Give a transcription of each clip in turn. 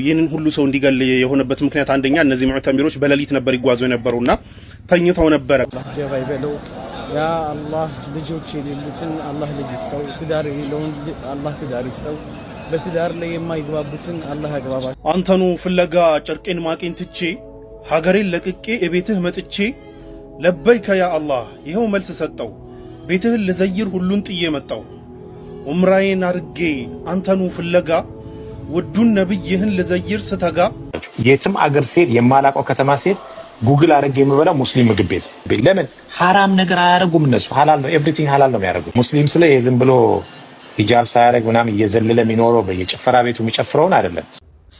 ይህንን ሁሉ ሰው እንዲገል የሆነበት ምክንያት አንደኛ እነዚህ ሙዕተሚሮች በሌሊት ነበር ይጓዙ የነበሩና ተኝተው ነበረ። ጀባ ይበለው። ያ አላህ፣ ልጆች የሌሉትን አላህ ልጅ ይስጠው። ትዳር የሌለውን አላህ ትዳር ይስጠው። በትዳር ላይ የማይግባቡትን አላህ ያግባባቸው። አንተኑ ፍለጋ ጨርቄን ማቄን ትቼ፣ ሀገሬን ለቅቄ እቤትህ መጥቼ፣ ለበይከ ያ አላህ ይኸው መልስ ሰጠው። ቤትህን ልዘይር ሁሉን ጥዬ መጣው። ዑምራዬን አርጌ አንተኑ ፍለጋ ውዱን ነብይህን ልዘይር ስተጋ። የትም አገር ስሄድ፣ የማላውቀው ከተማ ስሄድ ጉግል አድርጌ የምበላው ሙስሊም ምግብ ቤት። ለምን? ሀራም ነገር አያደርጉም እነሱ። ሀላል ነው፣ everything ሀላል ነው የሚያደርጉት። ሙስሊም ስለ ዝም ብሎ ሂጃብ ሳያደርግ ምናምን እየዘለለ የሚኖረው በየጭፈራ ቤቱ የሚጨፍረውን አይደለም።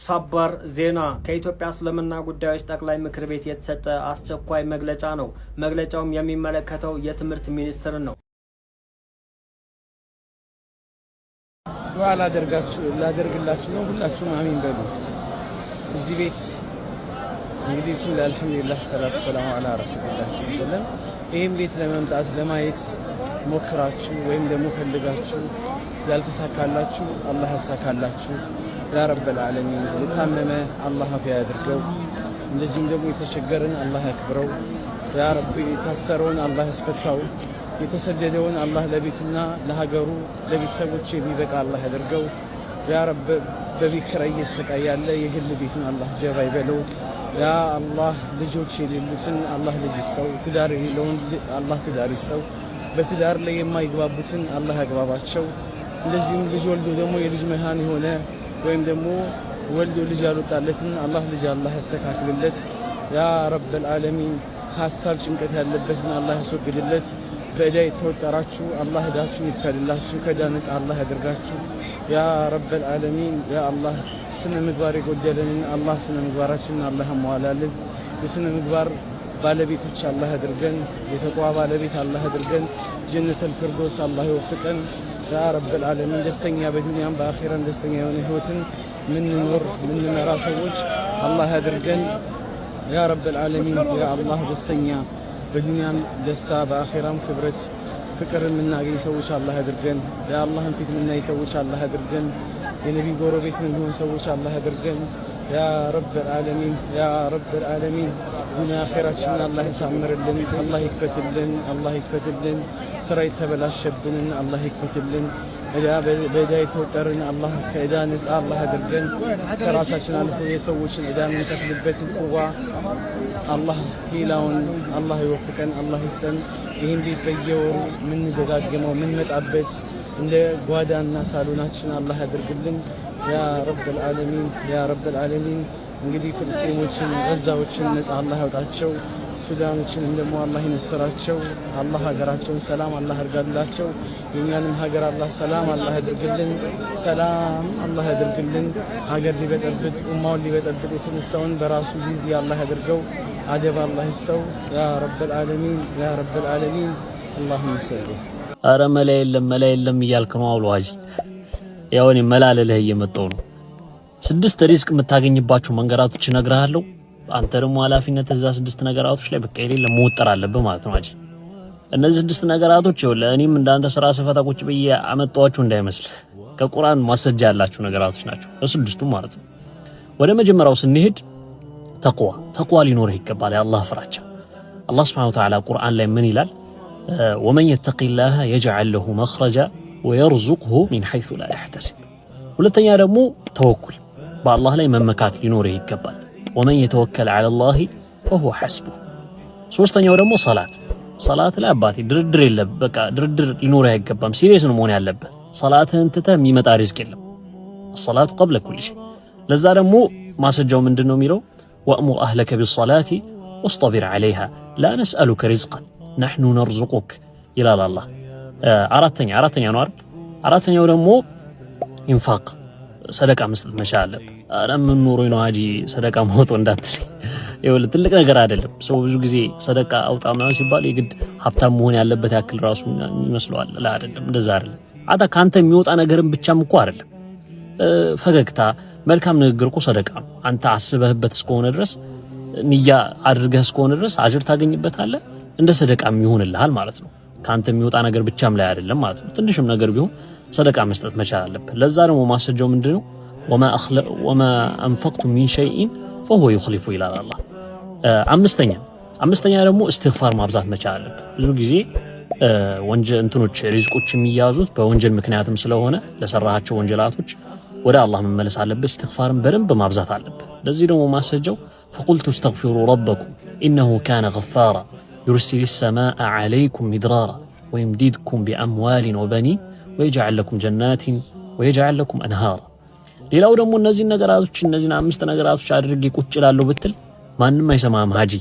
ሰበር ዜና! ከኢትዮጵያ እስልምና ጉዳዮች ጠቅላይ ምክር ቤት የተሰጠ አስቸኳይ መግለጫ ነው። መግለጫውም የሚመለከተው የትምህርት ሚኒስትርን ነው። ዱዓ ላደርግላችሁ ነው። ሁላችሁም አሚን በሉ። እዚህ ቤት እንግዲህ ብስሚላህ አልሐምዱሊላህ ሰላቱ ሰላሙ አላ ረሱሊላህ ሰለም። ይህም ቤት ለመምጣት ለማየት ሞክራችሁ ወይም ደግሞ ፈልጋችሁ ያልተሳካላችሁ አላህ ያሳካላችሁ። ያ ረበል ዓለሚን፣ የታመመ አላህ አፊያ ያድርገው። እንደዚሁም ደግሞ የተቸገረን አላህ ያክብረው። ያ ረቢ፣ የታሰረውን አላህ ያስፈታው። የተሰደደውን አላህ ለቤቱና ለሀገሩ ለቤተሰቦቹ የሚበቃ አላህ ያድርገው። ያ ረብ፣ በቤት ኪራይ እየተሰቃየ ያለ የግል ቤቱን አላህ ጀባ ይበለው። ያ አላህ፣ ልጆች የሌሉትን አላህ ልጅ ይስጠው። ትዳር የሌለውን አላህ ትዳር ይስጠው። በትዳር ላይ የማይግባቡትን አላህ ያግባባቸው። እንደዚሁም ልጅ ወልዶ ደግሞ የልጅ መሃን የሆነ ወይም ደግሞ ወልዶ ልጅ ያልወጣለትን አላህ ልጅ አላህ ያስተካክልለት። ያ ረበል ዓለሚን፣ ሀሳብ ጭንቀት ያለበትን አላህ ያስወግድለት። በዕዳ የተወጠራችሁ አላህ ዕዳችሁን ይክፈልላችሁ፣ ከዕዳ ነፃ አላህ ያደርጋችሁ። ያ ረበል ዓለሚን፣ ያ አላህ፣ ስነ ምግባር የጎደለንን አላህ ስነ ምግባራችንን አላህ ያሟላልን። የስነ ምግባር ባለቤቶች አላህ ያድርገን። የተቅዋ ባለቤት አላህ ያድርገን። ጀነተል ፊርዶስ አላህ ይወፍቀን። ያ ረበል ዓለሚን፣ ደስተኛ በዱንያም በአኼራም ደስተኛ የሆነ ህይወትን ምንኖር ምንመራ ሰዎች አላህ ያድርገን። ያ ረበል ዓለሚን፣ ያ አላህ፣ ደስተኛ በዱንያም ደስታ በአኼራም ክብረት ፍቅር የምናገኝ ሰዎች አላህ ያድርገን። የአላህን ፊት የምናይ ሰዎች አላህ ያድርገን። የነቢ ጎረቤት የምንሆን ሰዎች አላህ ያድርገን። ያ ረበል ዓለሚን፣ ያ ረበል ዓለሚን፣ ዱንያ አኼራችንን አላህ ያሳምርልን። አላህ ይክፈትልን። አላህ ይክፈትልን። ስራ የተበላሸብንን አላህ ይክፈትልን። በዕዳ የተወጠርን አላህ ከዕዳ ነፃ አላህ ያድርገን። ከራሳችን አልፎ የሰዎችን ዕዳ የምንከፍልበትን ቁዋ አላህ ሂላውን አላህ ይወፍቀን፣ አላህ ይስጠን። ይህን ቤት በየወሩ የምንደጋግመው የምንመጣበት እንደ ጓዳና ሳሎናችን አላህ ያድርግልን። ያ ረበል ዓለሚን፣ ያ ረበል ዓለሚን። እንግዲህ ፍልስጤሞችን ጋዛዎችን ነፃ አላህ ያውጣቸው። ሱዳኖችንም ደግሞ አላህ ይነስራቸው። አላህ ሀገራቸውን ሰላም አላህ ያድርጋላቸው። የእኛንም ሀገር አላህ ሰላም አላህ ያድርግልን። ሰላም አላህ ያድርግልን። ሀገር ሊበጠብጥ ኡማውን ሊበጠብጥ የተነሳውን በራሱ ጊዜ አላህ ያድርገው። አደብ አላህ ይስጠው። ያ ረበል ዓለሚን፣ ያ ረበል ዓለሚን፣ አላሁመ ሰሊ። አረ መላ የለም፣ መላ የለም እያልክ ነው አብሎ ሀጂ። ያው እኔ መላ ልልህ እየመጣሁ ነው። ስድስት ሪዝቅ የምታገኝባቸው መንገዳቶች እነግርሃለሁ። አንተ ደግሞ ኃላፊነት እዛ ስድስት ነገራቶች ላይ በቃ የሌለ መወጠር አለብህ ማለት ነው ሀጂ። እነዚህ ስድስት ነገራቶች ይኸውልህ እኔም እንዳንተ ስራ ስፈታ ቁጭ ብዬ አመጣኋቸው እንዳይመስል፣ ከቁርአን ማስረጃ ያላቸው ነገራቶች ናቸው ስድስቱም ማለት ነው። ወደ መጀመሪያው ስንሄድ ተቅዋ፣ ተቅዋ ሊኖርህ ይገባል። የአላህ ፍራቻ። አላህ ስብሐነሁ ወተዓላ ቁርአን ላይ ምን ይላል? ومن يتق الله يجعل له مخرجا ويرزقه من حيث لا يحتسب። ሁለተኛ ደግሞ ተወኩል፣ በአላህ ላይ መመካት ሊኖርህ ይገባል። ومن يتوكل على الله فهو حسبه። ሶስተኛው ደግሞ ሰላት። ሰላት ላይ አባቴ ድርድር የለም። በቃ ድርድር ሊኖርህ አይገባም። Serious ነው መሆን ያለብህ። ሰላትህን ትተህ የሚመጣ ሪዝቅ የለም። الصلاة قبل كل شيء። ለዛ ደግሞ ማስረጃው ምንድን ነው የሚለው? وأمر أهلك بالصلاة واصطبر عليها لا نسألك رزقا نحن نرزقك ይላል አላህ። አራተኛ ነው አይደል? አራተኛው ደግሞ ኢንፋቅ፣ ሰደቃ መስጠት መቻል አለብህ። ኧረ ምን ኖሮኝ ነው ሀጂ ሰደቃ ማውጣት እንዳትል። ይኸውልህ ትልቅ ነገር አይደለም። ሰው ብዙ ጊዜ ሰደቃ አውጣ ምናምን ሲባል የግድ ሀብታም መሆን ያለበት ያክል ራሱ ይመስለዋል። ላ አይደለም፣ እንደዛ አይደለም። አታ ከአንተ የሚወጣ ነገርም ብቻም እኮ አይደለም። ፈገግታ፣ መልካም ንግግር እኮ ሰደቃ ነው። አንተ አስበህበት እስከሆነ ድረስ፣ ንያ አድርገህ እስከሆነ ድረስ አጅር ታገኝበታለህ። እንደ ሰደቃም ይሆንልሃል ማለት ነው። ከአንተ የሚወጣ ነገር ብቻም ላይ አይደለም ማለት ነው። ትንሽም ነገር ቢሆን ሰደቃ መስጠት መቻል አለብህ። ለዛ ደግሞ ማስረጃው ምንድነው? وما أنفقتم من شيء فهو يخلفه ይላል አላህ። አምስተኛ ደግሞ እስትግፋር ማብዛት መቻል አለብህ። ብዙ ጊዜ ወንጀል እንትኖች ሪዝቆች የሚያዙት በወንጀል ምክንያትም ስለሆነ ለሰራሃቸው ወንጀላቶች ወደ አላህ መመለስ አለብህ። እስትግፋርን በደንብ ማብዛት አለብህ። ለዚህ ደግሞ ማስረጃው فقلت استغفروا ربكم إنه كان غفارا يرسل السماء عليكم مدرارا ويمددكم بأموال وبنين ويجعل لكم جنات ويجعل لكم أنهارا። ሌላው ደግሞ እነዚህን ነገራቶች፣ እነዚህን አምስት ነገራቶች አድርጌ ቁጭ እላለሁ ብትል ማንም አይሰማም ሀጂ፣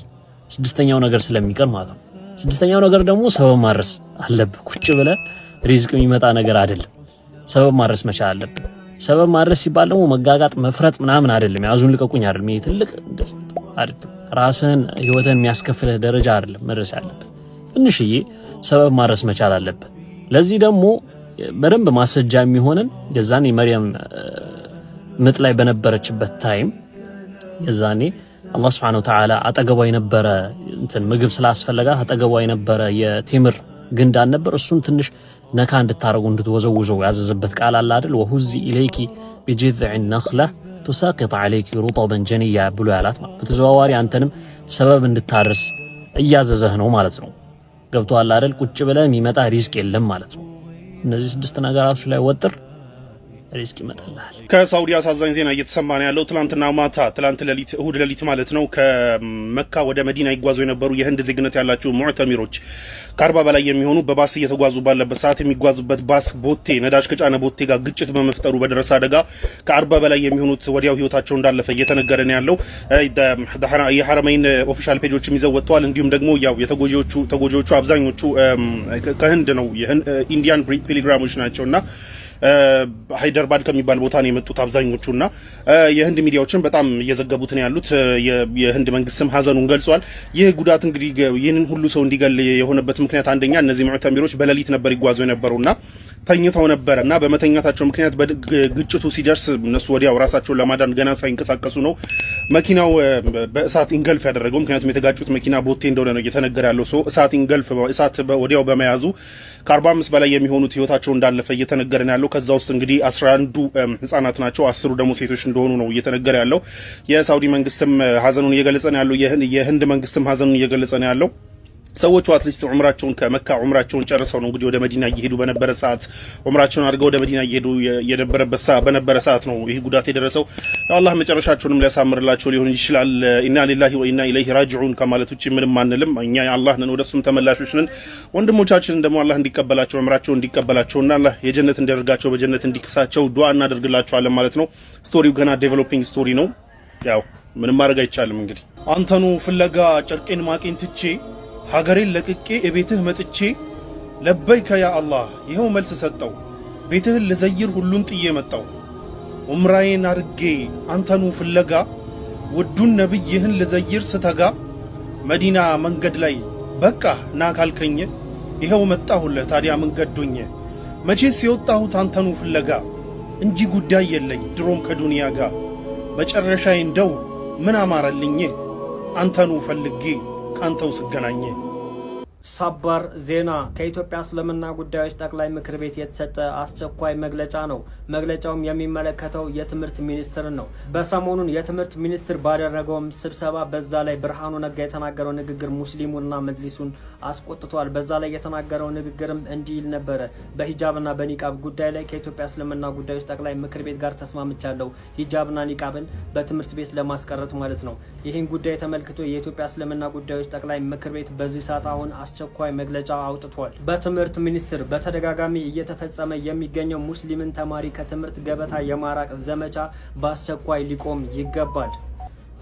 ስድስተኛው ነገር ስለሚቀር ማለት ነው። ስድስተኛው ነገር ደግሞ ሰበብ ማድረስ አለብህ። ቁጭ ብለህ ሪዝቅ የሚመጣ ነገር አይደለም። ሰበብ ማድረስ መቻል አለብህ። ሰበብ ማድረስ ሲባል ደግሞ መጋጋጥ፣ መፍረጥ ምናምን አይደለም። ያዙን ልቀቁኝ አይደለም። ይሄ ትልቅ እንደዚህ አይደለም። ራስህን ህይወትን የሚያስከፍልህ ደረጃ አይደለም መድረስ ያለብህ። ትንሽዬ ሰበብ ማድረስ መቻል አለብህ። ለዚህ ደግሞ በደንብ ማስረጃ የሚሆንን የዛኔ መርየም ምጥ ላይ በነበረችበት time የዛኔ አላህ سبحانه وتعالى አጠገቧ የነበረ እንትን ምግብ ስላስፈለጋት አጠገቧ የነበረ የቴምር ግንድ አልነበር? እሱን ትንሽ ነካ እንድታረጉ እንድትወዘውዘው ያዘዘበት ቃል አለ አይደል? وهزي إليك بجذع النخلة تساقط عليك رطبا جنيا ብሎ ያላት ማለት በተዘዋዋሪ አንተንም ሰበብ እንድታደርስ እያዘዘህ ነው ማለት ነው። ገብቶሃል አይደል? ቁጭ ብለህ የሚመጣ ሪዝቅ የለም ማለት ነው። እነዚህ ስድስት ነገራቶች ላይ ወጥር፣ ሪዝቅ ይመጣልሃል። ከሳውዲ አሳዛኝ ዜና እየተሰማ ነው ያለው። ትላንትና ማታ፣ ትላንት ሌሊት፣ እሁድ ሌሊት ማለት ነው፣ ከመካ ወደ መዲና ይጓዙ የነበሩ የህንድ ዜግነት ያላቸው ሙዕተሚሮች ከ40 በላይ የሚሆኑ በባስ እየተጓዙ ባለበት ሰዓት የሚጓዙበት ባስ ቦቴ ነዳጅ ከጫነ ቦቴ ጋር ግጭት በመፍጠሩ በደረሰ አደጋ ከ40 በላይ የሚሆኑት ወዲያው ህይወታቸው እንዳለፈ እየተነገረ ነው ያለው። የሐረመይን official page ኦችም ይዘው ወጥተዋል። እንዲሁም ደግሞ ያው ተጎጂዎቹ አብዛኞቹ ከህንድ ነው፣ Indian pilgrim ኦች ናቸው እና ሃይደርባድ ከሚባል ቦታ ነው የመጡት አብዛኞቹ እና የህንድ ሚዲያዎችን በጣም እየዘገቡት ነው ያሉት። የህንድ መንግስትም ሀዘኑን ገልጿል። ይህ ጉዳት እንግዲህ ይህንን ሁሉ ሰው እንዲገል የሆነበት ምክንያት አንደኛ እነዚህ ሙዕተሚሮች በሌሊት ነበር ይጓዙ የነበሩና ተኝተው ነበረ እና በመተኛታቸው ምክንያት ግጭቱ ሲደርስ እነሱ ወዲያው ራሳቸውን ለማዳን ገና ሳይንቀሳቀሱ ነው መኪናው በእሳት engulf ያደረገው። ምክንያቱም የተጋጩት መኪና ቦቴ እንደሆነ ነው እየተነገረ ያለው። So እሳት engulf እሳት ወዲያው በመያዙ ከ45 በላይ የሚሆኑት ህይወታቸው እንዳለፈ እየተነገረ ነው ያለው። ከዛ ውስጥ እንግዲህ 11ዱ ህጻናት ናቸው፣ 10ሩ ደግሞ ሴቶች እንደሆኑ ነው እየተነገረ ያለው። የሳውዲ መንግስትም ሀዘኑን እየገለጸ ነው ያለው። የህንድ መንግስትም ሀዘኑን እየገለጸ ነው ያለው። ሰዎቹ at least ዑምራቸውን ከመካ ዑምራቸውን ጨርሰው ነው እንግዲህ ወደ መዲና እየሄዱ በነበረ ሰዓት፣ ዑምራቸውን አድርገው ወደ መዲና እየሄዱ የነበረበት ሰዓት በነበረ ሰዓት ነው ይህ ጉዳት የደረሰው። አላህ መጨረሻቸውንም ሊያሳምርላቸው ሊሆን ይችላል። إنا لله وإنا إليه راجعون ከማለት ውጭ ምንም አንልም። እኛ የአላህ ነን፣ ወደሱም ተመላሾች ነን። ወንድሞቻችንን ደግሞ አላህ እንዲቀበላቸው፣ ዑምራቸውን እንዲቀበላቸውና አላህ የጀነት እንዲያደርጋቸው፣ በጀነት እንዲክሳቸው ዱዓ እናደርግላቸዋለን ማለት ነው። Story ው ገና developing story ነው። ያው ምንም ማድረግ አይቻልም። እንግዲህ አንተኑ ፍለጋ ጨርቄን ማቄን ትቼ ሀገሬን ለቅቄ እቤትህ መጥቼ لبيك يا الله ይኸው መልስ ሰጠው። ቤትህን ልዘይር ሁሉን ጥዬ መጣው። ዑምራዬን አርጌ አንተኑ ፍለጋ ውዱን ነብይህን ልዘይር ስተጋ መዲና መንገድ ላይ በቃ ና ካልከኝ ይኸው መጣሁልህ፣ ታዲያ ምን ገዶኝ? መቼስ የወጣሁት አንተኑ ፍለጋ እንጂ ጉዳይ የለኝ ድሮም ከዱንያ ጋር። መጨረሻዬ እንደው ምን አማረልኝ አንተኑ ፈልጌ ካንተው ስገናኝ። ሰበር ዜና፣ ከኢትዮጵያ እስልምና ጉዳዮች ጠቅላይ ምክር ቤት የተሰጠ አስቸኳይ መግለጫ ነው። መግለጫውም የሚመለከተው የትምህርት ሚኒስትርን ነው። በሰሞኑን የትምህርት ሚኒስትር ባደረገውም ስብሰባ በዛ ላይ ብርሃኑ ነጋ የተናገረው ንግግር ሙስሊሙንና መጅሊሱን አስቆጥቷል። በዛ ላይ የተናገረው ንግግርም እንዲህ ይል ነበረ። በሂጃብና በኒቃብ ጉዳይ ላይ ከኢትዮጵያ እስልምና ጉዳዮች ጠቅላይ ምክር ቤት ጋር ተስማምቻለሁ። ሂጃብና ኒቃብን በትምህርት ቤት ለማስቀረት ማለት ነው። ይህን ጉዳይ ተመልክቶ የኢትዮጵያ እስልምና ጉዳዮች ጠቅላይ ምክር ቤት በዚህ ሰዓት አሁን አስቸኳይ መግለጫ አውጥቷል። በትምህርት ሚኒስቴር በተደጋጋሚ እየተፈጸመ የሚገኘው ሙስሊምን ተማሪ ከትምህርት ገበታ የማራቅ ዘመቻ በአስቸኳይ ሊቆም ይገባል።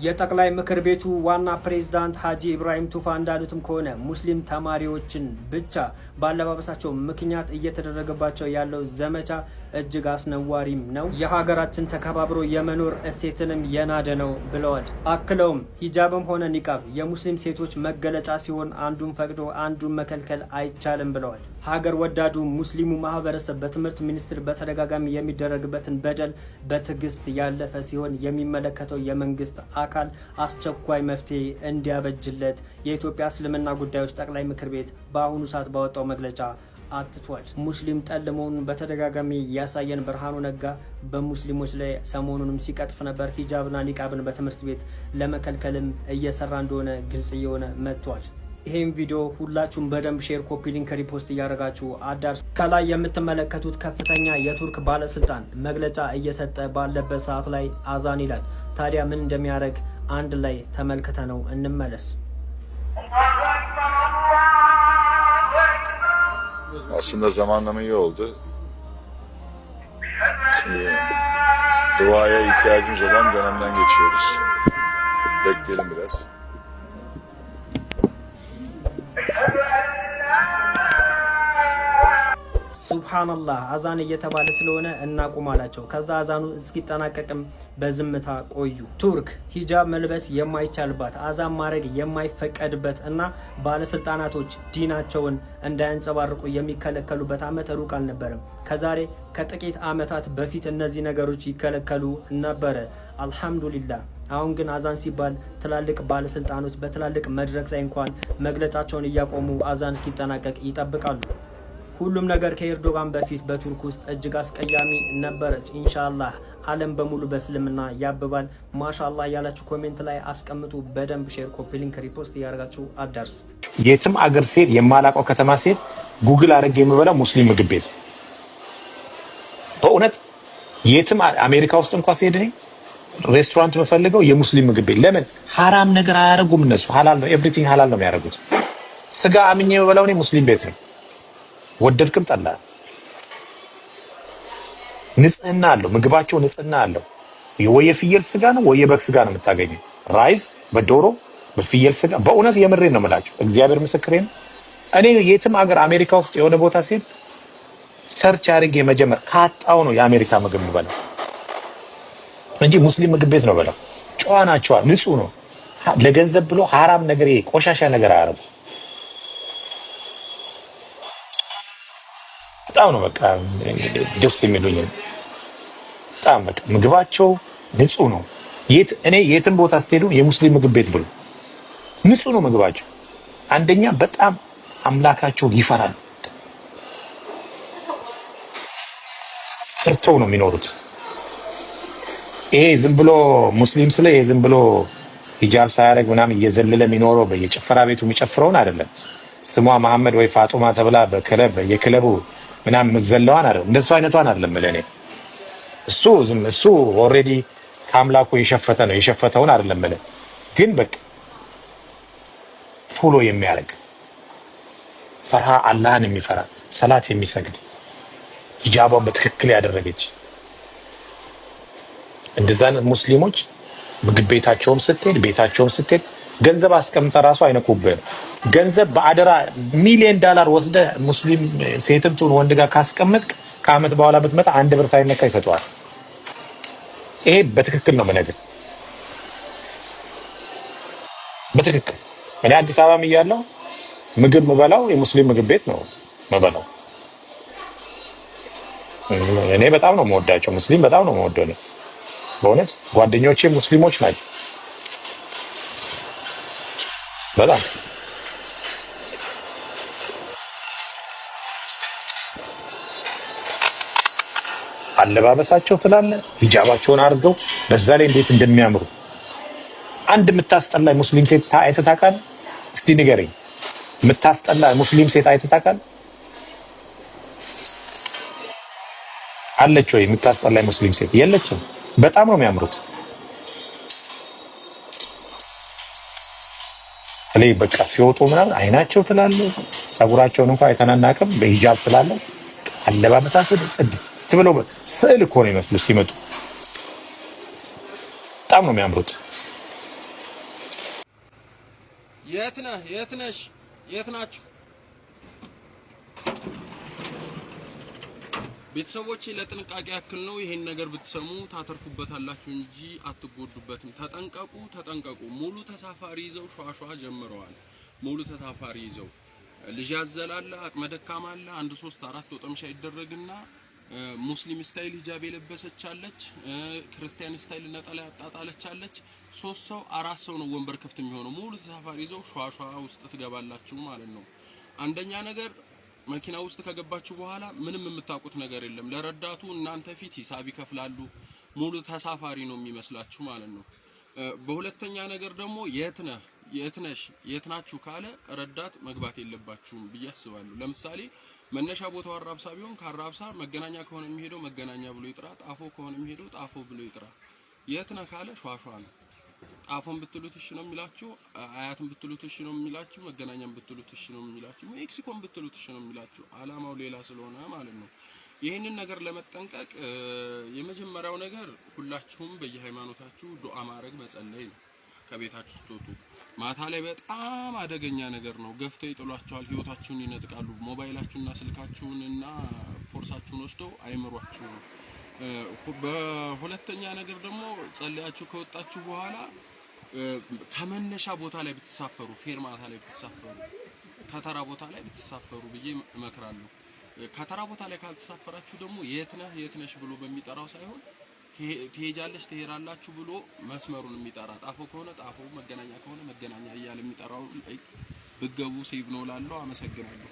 የጠቅላይ ምክር ቤቱ ዋና ፕሬዝዳንት ሀጂ ኢብራሂም ቱፋ እንዳሉትም ከሆነ ሙስሊም ተማሪዎችን ብቻ በአለባበሳቸው ምክንያት እየተደረገባቸው ያለው ዘመቻ እጅግ አስነዋሪም ነው፣ የሀገራችን ተከባብሮ የመኖር እሴትንም የናደ ነው ብለዋል። አክለውም ሂጃብም ሆነ ኒቃብ የሙስሊም ሴቶች መገለጫ ሲሆን አንዱን ፈቅዶ አንዱን መከልከል አይቻልም ብለዋል። ሀገር ወዳዱ ሙስሊሙ ማህበረሰብ በትምህርት ሚኒስቴር በተደጋጋሚ የሚደረግበትን በደል በትዕግስት ያለፈ ሲሆን የሚመለከተው የመንግስት አካል አስቸኳይ መፍትሄ እንዲያበጅለት የኢትዮጵያ እስልምና ጉዳዮች ጠቅላይ ምክር ቤት በአሁኑ ሰዓት ባወጣው መግለጫ አትቷል። ሙስሊም ጠል መሆኑን በተደጋጋሚ ያሳየን ብርሃኑ ነጋ በሙስሊሞች ላይ ሰሞኑንም ሲቀጥፍ ነበር። ሂጃብና ኒቃብን በትምህርት ቤት ለመከልከልም እየሰራ እንደሆነ ግልጽ እየሆነ መጥቷል። ይሄን ቪዲዮ ሁላችሁም በደንብ share፣ copy link፣ repost እያደረጋችሁ አዳርሱ። ከላይ የምትመለከቱት ከፍተኛ የቱርክ ባለስልጣን መግለጫ እየሰጠ ባለበት ሰዓት ላይ አዛን ይላል። ታዲያ ምን እንደሚያደርግ አንድ ላይ ተመልክተነው እንመለስ። Aslında zamanlama iyi oldu. Şimdi duaya ihtiyacımız olan dönemden geçiyoruz. Bekleyelim biraz. ሱብሃነላህ፣ አዛን እየተባለ ስለሆነ እናቁም አላቸው። ከዛ አዛኑ እስኪጠናቀቅም በዝምታ ቆዩ። ቱርክ ሂጃብ መልበስ የማይቻልባት፣ አዛን ማድረግ የማይፈቀድበት እና ባለስልጣናቶች ዲናቸውን እንዳያንጸባርቁ የሚከለከሉበት አመት ሩቅ አልነበረም። ከዛሬ ከጥቂት አመታት በፊት እነዚህ ነገሮች ይከለከሉ ነበረ። አልሐምዱሊላህ፣ አሁን ግን አዛን ሲባል ትላልቅ ባለስልጣኖች በትላልቅ መድረክ ላይ እንኳን መግለጫቸውን እያቆሙ አዛን እስኪጠናቀቅ ይጠብቃሉ። ሁሉም ነገር ከኤርዶጋን በፊት በቱርክ ውስጥ እጅግ አስቀያሚ ነበረች። ኢንሻአላህ ዓለም በሙሉ በእስልምና ያብባል። ማሻአላህ ያላችሁ comment ላይ አስቀምጡ። በደንብ share፣ copy link፣ repost እያደረጋችሁ አዳርሱት። የትም አገር ስሄድ፣ የማላውቀው ከተማ ስሄድ ጉግል አድርጌ የምበላው ሙስሊም ምግብ ቤት። በእውነት የትም አሜሪካ ውስጥ እንኳ ስሄድ እኔ ሬስቶራንት የምፈልገው የሙስሊም ምግብ ቤት። ለምን? ሀራም ነገር አያደርጉም እነሱ። ሀላል ነው፣ everything ሀላል ነው የሚያደርጉት። ስጋ አምኜ የምበላው እኔ ሙስሊም ቤት ነው። ወደድክም ጠላ ንጽህና አለው ምግባቸው፣ ንጽህና አለው። ወይ የፍየል ስጋ ነው ወይ የበግ ስጋ ነው የምታገኘው። Rice በዶሮ፣ በፍየል ስጋ። በእውነት የምሬን ነው የምላችሁ፣ እግዚአብሔር ምስክሬ ነው። እኔ የትም ሀገር አሜሪካ ውስጥ የሆነ ቦታ ስሄድ search አድርጌ መጀመር ካጣው ነው የአሜሪካ ምግብ የምበላው እንጂ ሙስሊም ምግብ ቤት ነው በላው። ጨዋ ናቸዋ፣ ንጹህ ነው። ለገንዘብ ብሎ ሀራም ነገር፣ ይሄ ቆሻሻ ነገር አያረጉ። በጣም ነው በቃ ደስ የሚሉኝ። በጣም በቃ ምግባቸው ንጹህ ነው። የት እኔ የትም ቦታ ስትሄዱ የሙስሊም ምግብ ቤት ብሉ፣ ንጹህ ነው ምግባቸው። አንደኛ በጣም አምላካቸውን ይፈራል፣ ፈርተው ነው የሚኖሩት። ይሄ ዝም ብሎ ሙስሊም ስለ ይሄ ዝም ብሎ ሂጃብ ሳያደርግ ምናምን እየዘለለ የሚኖረው በየጭፈራ ቤቱ የሚጨፍረውን አይደለም። ስሟ መሐመድ ወይ ፋጡማ ተብላ በክለብ በየክለቡ ምናምን የምትዘለዋን አይደለም። እንደሱ አይነቷን አይደለም ለእኔ። እሱ ዝም እሱ already ከአምላኩ የሸፈተ ነው። የሸፈተውን አይደለም የምልህ፣ ግን በቃ follow የሚያደርግ፣ ፈርሃ አላህን የሚፈራ፣ ሰላት የሚሰግድ፣ ሂጃቧን በትክክል ያደረገች፣ እንደዛ አይነት ሙስሊሞች ምግብ ቤታቸውም ስትሄድ፣ ቤታቸውም ስትሄድ ገንዘብ አስቀምጠህ ራሱ አይነኩብህም። ገንዘብ በአደራ ሚሊዮን ዳላር ወስደህ ሙስሊም ሴትም ትሁን ወንድ ጋር ካስቀመጥክ ከአመት በኋላ ብትመጣ አንድ ብር ሳይነካ ይሰጠዋል። ይሄ በትክክል ነው የምነግርህ፣ በትክክል። እኔ አዲስ አበባም እያለሁ ምግብ ምበላው የሙስሊም ምግብ ቤት ነው ምበላው። እኔ በጣም ነው የምወዳቸው፣ ሙስሊም በጣም ነው የምወደው እኔ። በእውነት ጓደኞቼ ሙስሊሞች ናቸው። በጣም አለባበሳቸው ትላለ፣ ሂጃባቸውን አድርገው በዛ ላይ እንዴት እንደሚያምሩ። አንድ የምታስጠላ ሙስሊም ሴት አይተህ ታውቃለህ? እስቲ ንገረኝ። የምታስጠላ ሙስሊም ሴት አይተህ ታውቃለህ? አለች ወይ የምታስጠላ ሙስሊም ሴት? የለችም። በጣም ነው የሚያምሩት። በተለይ በቃ ሲወጡ ምናምን አይናቸው ትላለ፣ ጸጉራቸውን እንኳን አይተናናቅም፣ በሂጃብ ትላለ፣ አለባበሳቸው ጽድት ብለው ስዕል እኮ ነው ይመስሉ ሲመጡ። በጣም ነው የሚያምሩት። የት ነህ? የት ነሽ? የት ናችሁ? ቤተሰቦቼ፣ ለጥንቃቄ ያክል ነው። ይሄን ነገር ብትሰሙ ታተርፉበታላችሁ እንጂ አትጎዱበትም። ተጠንቀቁ፣ ተጠንቀቁ። ሙሉ ተሳፋሪ ይዘው ሿሿ ጀምረዋል። ሙሉ ተሳፋሪ ይዘው ልጅ ያዘላለ፣ አቅመ ደካማ አለ። አንድ ሶስት አራት ወጠምሻ ይደረግና ሙስሊም style ሂጃብ የለበሰች አለች፣ ክርስቲያን style ነጠላ ያጣጣለች አለች። ሶስት ሰው አራት ሰው ነው ወንበር ክፍት የሚሆነው። ሙሉ ተሳፋሪ ይዘው ሿሿ ውስጥ ትገባላችሁ ማለት ነው። አንደኛ ነገር መኪና ውስጥ ከገባችሁ በኋላ ምንም የምታውቁት ነገር የለም። ለረዳቱ እናንተ ፊት ሂሳብ ይከፍላሉ። ሙሉ ተሳፋሪ ነው የሚመስላችሁ ማለት ነው። በሁለተኛ ነገር ደግሞ የት ነህ፣ የት ነሽ፣ የት ናችሁ ካለ ረዳት መግባት የለባችሁም ብዬ አስባለሁ። ለምሳሌ መነሻ ቦታው አራብሳ ቢሆን ከአራብሳ መገናኛ ከሆነ የሚሄደው መገናኛ ብሎ ይጥራ፣ ጣፎ ከሆነ የሚሄደው ጣፎ ብሎ ይጥራ። የት ነህ ካለ ሿሿ ነው። ጣፎን ብትሉት እሺ ነው የሚላችሁ፣ አያትን ብትሉት እሺ ነው የሚላችሁ፣ መገናኛን ብትሉት እሺ ነው የሚላችሁ፣ ሜክሲኮን ብትሉት እሺ ነው የሚላችሁ። አላማው ሌላ ስለሆነ ማለት ነው። ይህንን ነገር ለመጠንቀቅ የመጀመሪያው ነገር ሁላችሁም በየሃይማኖታችሁ ዱዓ ማድረግ መጸለይ ነው። ከቤታችሁ ስትወጡ ማታ ላይ በጣም አደገኛ ነገር ነው። ገፍተው ይጥሏችኋል፣ ህይወታችሁን ይነጥቃሉ። ሞባይላችሁንና ስልካችሁንና ቦርሳችሁን ወስደው አይምሯችሁም። በሁለተኛ ነገር ደግሞ ጸልያችሁ ከወጣችሁ በኋላ ከመነሻ ቦታ ላይ ብትሳፈሩ፣ ፌርማታ ላይ ብትሳፈሩ፣ ከተራ ቦታ ላይ ብትሳፈሩ ብዬ እመክራለሁ። ከተራ ቦታ ላይ ካልተሳፈራችሁ ደግሞ የት ነህ የት ነሽ ብሎ በሚጠራው ሳይሆን ትሄጃለሽ ትሄዳላችሁ ብሎ መስመሩን የሚጠራ ጣፎ ከሆነ ጣፎ፣ መገናኛ ከሆነ መገናኛ እያለ የሚጠራው ብትገቡ safe ነው እላለሁ። አመሰግናለሁ።